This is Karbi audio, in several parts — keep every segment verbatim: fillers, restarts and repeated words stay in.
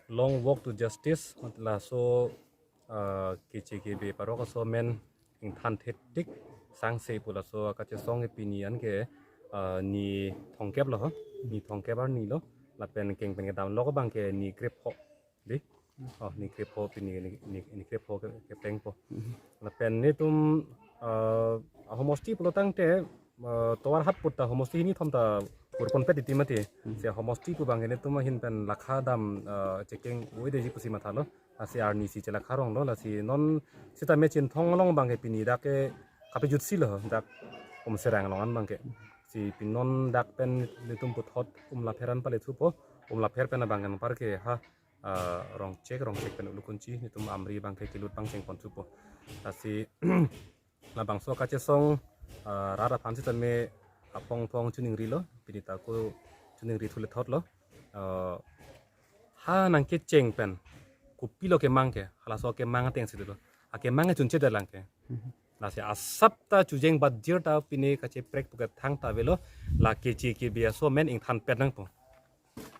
long walk to justice, laso, ah, K J K B parok aso amen ingthan thetik sangse pu laso kachesong ke pini anke, ah, ni thomkep lo ho, ni thomkep arni lo, lapen keng pen kedam lo abang ke ni krepho. Di? Oh, ni krepho pini ni, ni, ni krepho ke, kepengpo. Lapen netum, ah, ahomosti pulotangte, ah, tovar hat putta homosti hini thom ta purpon pet iti mati. Si ahomosti pu abang netum ahin pen lakha dam, ah, chekeng oi deji pusi mathalo. Lasi arni si chelakha rong lo, lasi non sitame Chinthong along abang ke pini dak ke kapejut si lo, dak Umserang along an abang ke. Si pini non dak pen netum puthot Umlapher an pale thupo, Umlapher pen abang anpar ke ha, ah, Rongchek, Rongchek pen Ulukunchi, netum Amri abang ke kelut pangcheng pon thupo. Lasi labangso kachesong, ah, rat aphan sitame apong pong choningri lo, pini ta ko choningri thule thot lo. Ah, ha nangkecheng pen, kopilo kemang ke, halaso kemang ateng si dolo. Akemang ke chunche dalang ke. Lasi asap ta chujeng bat jir ta pini kacheprek pu ke thangta avelo, la K J K B aso amen ingthan pet nangpo.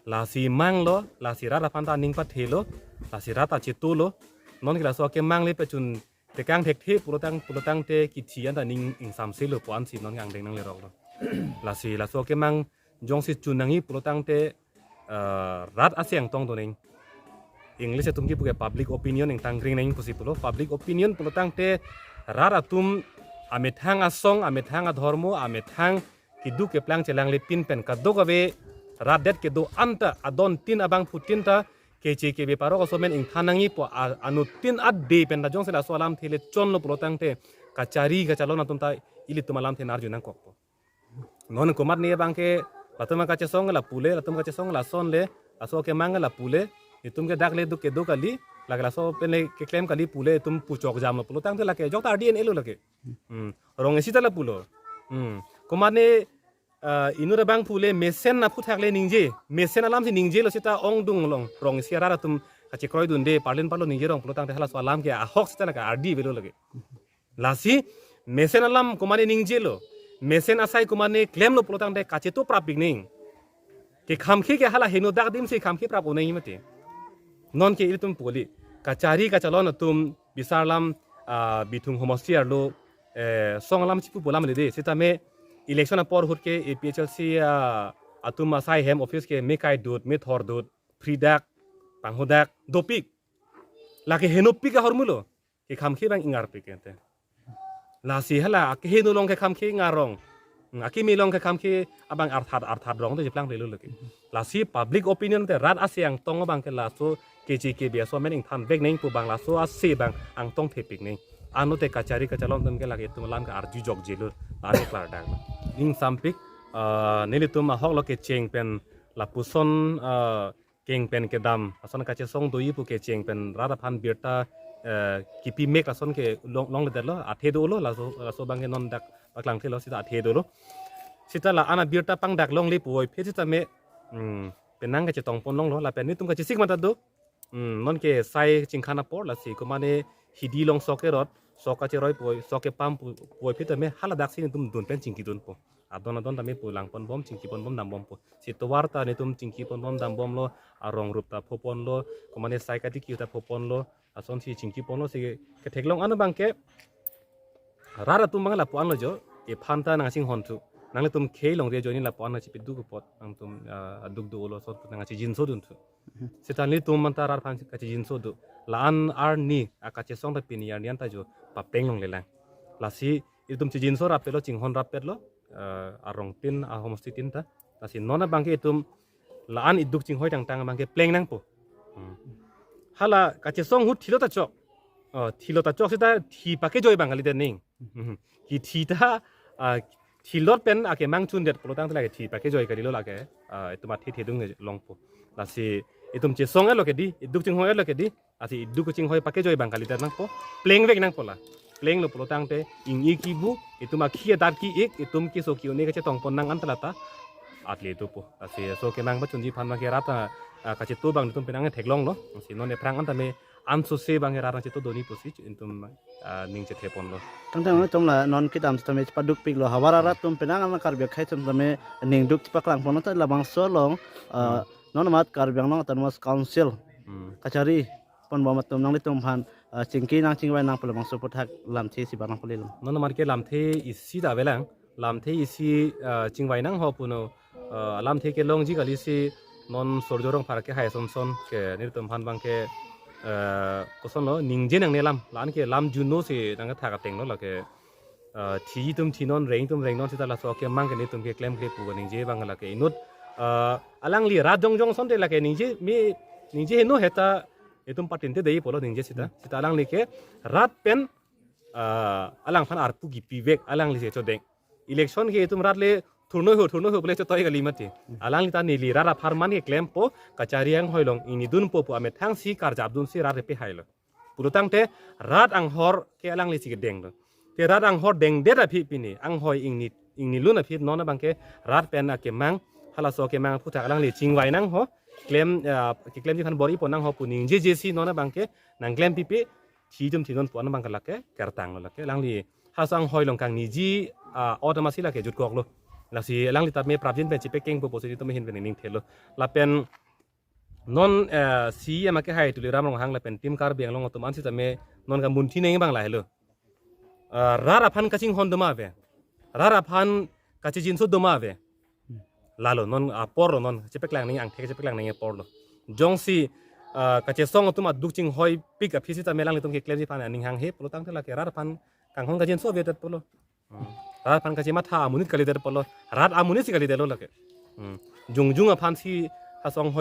Lasi mang lo, lasi rat aphan ta aning pathe lo, lasi rat ta chetu lo, non ke laso kemang le pachun tekang thekthe pulotang, pulotangte kithi an ta ning ingsamse lo pu ansi non angdeng nanglerok lo. Lasi laso kemang jongsi chun nangji pulotangte, eh, rat aseng tong doning. English atum kipu ke public opinion ingtang ring nangji pusi pulo. Public opinion pulotangte rat atum amethang asong, amethang adhormo, amethang keduk keplang chelangle pin pen kadokave rat det kedo anta adon tin abangphutin ta K J K B parok aso amen ingthan nangji pu a-, anuttin ade pen ta jongsi laso alamthe le chon lo pulotangte kachari kachalon atum ta ilitum alamthe arju nangkokpo. Non komatne abang ke latum kachesong la pule, latum kachesong lason le, laso kemang la pule, itum ke dak le duk kedo kali, lake laso pen le keklem kali pule itum puchok jam lo pulotangte lake jok ta ardi en elo lake. Hmm. Rong isi ta la pulo. Hmm. Komatne, ah, inut abang pule mesen aphuthak le ningje, mesen alam si ningje lo sita ongdung long, rong isi arat atum kachekroi dunde, parlin parlo ningje rong pulotangte halaso alam ke ahok sita lake ardi avelo lake. Lasi mesen alam komatne ningje lo, mesen asai komatne klem lo pulotangte kachetu prap pik ning. Kekhamkhe ke hala heno dak adim si khamkhe prap oneng mati. Non ke ilitum poli kachari kachalon atum bisar alam, ah, bithung homosti arlo, eh, song alam chipu pu alam le de. Sitame election apor ahut ke A P H L C, ah, atum asai hem office ke me kaidut, me thordut, phridak, panghodak, dopik. Lake henopik ahormu lo. Kekhamkhe abang ingarpik ente. Lasi hala akeheno along kekhamkhe ingar rong. Hmm, akimi along kekhamkhe abang arthat arthat rong te cheplang lelo lake. Lasi public opinion te rat aseng tong abang ke laso K J K B aso amen ingthan vek nangji pu abang laso ase abang angtong thepik nangji. Ano te kachari kachalon atum ke lake itum alam ke arju jokje lo. Lake klardak. Ingsampik, ah, nelitum ahok lo kecheng pen lapuson, ah, keng pen kedam ason kachesong doji pu kecheng pen rat aphan birta, eh, kipi mek ason ke long, longledet lo, athe dolo, laso, laso abang ke non dak paklang thelo sita athe dolo. Sita la-an abirta pangdak longle puvoiphit sitame, hmm, penang kachetong pon longlo, lapen netum kachesik mata do. Hmm, non ke sai chingkhan apor lasi komatne hidi long sok kerot, sok kacheroi puvoi, sok kepam pu, puvoiphit tame haladak si netum dun pen chingki dunpo. Adon adon tame pu lang pon bom, chingki pon bom, dam bompo. Si tovar ta netum chingki pon bom, dam bomlo, arong rup ta pho ponlo, komatne sai katiki ta pho ponlo, asonsi chingki ponlo, si ketheklong an abang ke rat atum abang lapu-an lo jo, ephan ta nangchinghon thu. Nanglitum khei longri ajoine lapu-an nangchipiduk apot, nangtum, ah, aduk dolo, so nangchijinso dun thu. Sita nelitum anta rat aphan kachijinso do. La-an arni akachesong ta pini arni anta jo papleng longlelang. Lasi itum chijinso rappetlo, chinghon rappetlo, eh, arong tin, ahomosti tin ta. Lasi non abang ke itum la-an iduk chinghoi tangtang abang ke pleng nangpo. Hmm. Hala kachesong ahut thilo ta chok. Oh, thilo ta chok sita thi pakejoi abang kalidet ning. Mhm. Kithi ta, ah, thilot pen akemang chundet pulotangte lake thi pakejoi kalilo lake, ah, itum athe thedung longpo. Lasi itum chesong etlo ke di, iduk chinghoi etlo ke di, lasi iduk chinghoi pakejoi abang kalidet nangpo, pleng vek nangpo la. Plenglo pulotangte ing-i kibu, itum akhi adat ki-ik, itum keso ki-un-e kachetong pon nang anta lata atle dopo. Lasi laso kemang pachunji aphan abang ke rat, ah, kachetu abang itum penang theklonglo. Lasi non ephrang anta me ansose abang ke rat nangchetu doni pusi itum, ah, ning chethe ponlo. Tangte non itum la non kedam sitame padukpiklo, havar arat atum penang an Karbi akhei atum tame ningduk chepaklang pon ta labangso along, ah, Hmm. non amat Karbi Anglong Autonomous Council. Hmm. kachari ponbom atum nanglitum aphan, ah, chingki nang chingvai nang pulo bangso aphuthak lamthe isi bang nang pulilo. Non amar ke lamthe isi ta avelang, lamthe isi, ah, chingvai nangho punon, ah, lamthe kelongji kali si non Surjya Rongphar akehai asonson ke nelitum aphan abang ke, ah, kosonlo ningje nangne alam, la-an ke lam junno si nang kethak ateng lo lake, ah, thi atum thinon, reng atum rengnon seta laso akemang ke nelitum ke klemkle pu ningje abang lake inut, ah, alangli rat jongjong asonte lake ningje me ningje heno heta itum patin te dei pulo ningje seta. Seta alangli ke rat pen, ah, alangphan arpu kipivek alangli si chodeng. Election ke itum rat le thurno ho, thurno ho pule chotoi kali mati. Alangli ta neli rat apharman keklempo, kachari anghoi along ingni dunpo pu amethang si karjap dun si rat pehailo. Pulotangte rat anghor ke alangli si kedenglo. Te rat anghor dengdet aphi pini anghoi ingni, ingni lun aphi non abang ke rat pen akemang, halaso akemang aphuthak alangli chingvai nangho, klem, ah, keklemji aphan bor-i pon nangho pu ningjeje si non abang ke nang klem pipe, thi atum thinon pu an abang ke lake kertanglo lake. Alangli halaso anghoi along kangniji, ah, ot amatsi lake jutkoklo. Lasi alangli ta me prapjin pen chepekengpo pusi itum ahin pen ningthelo. Lapen non, eh, C E M akehai Tuliram Ronghang lapen Team Karbi Anglong atum an sitame non kamunthi neng abang lahelo. Ah, rat aphan kachinghon doma ave. Rat aphan kachijinso doma ave. Lalo non aporlo, non chepeklang neng, angthek chepeklang neng aporlo. Jongsi, ah, kachesong atum aduk chinghoipik aphi sitame alanglitum keklemji aphan aning hanghe pulotangte lake rat aphan kanghon kajinso avedet pulo. Hmm. Rat aphan kachimatha amonit kalidet pulo. Rat amonit si kalidetlo lake. Hmm. Jongjong aphan si halaso anghoi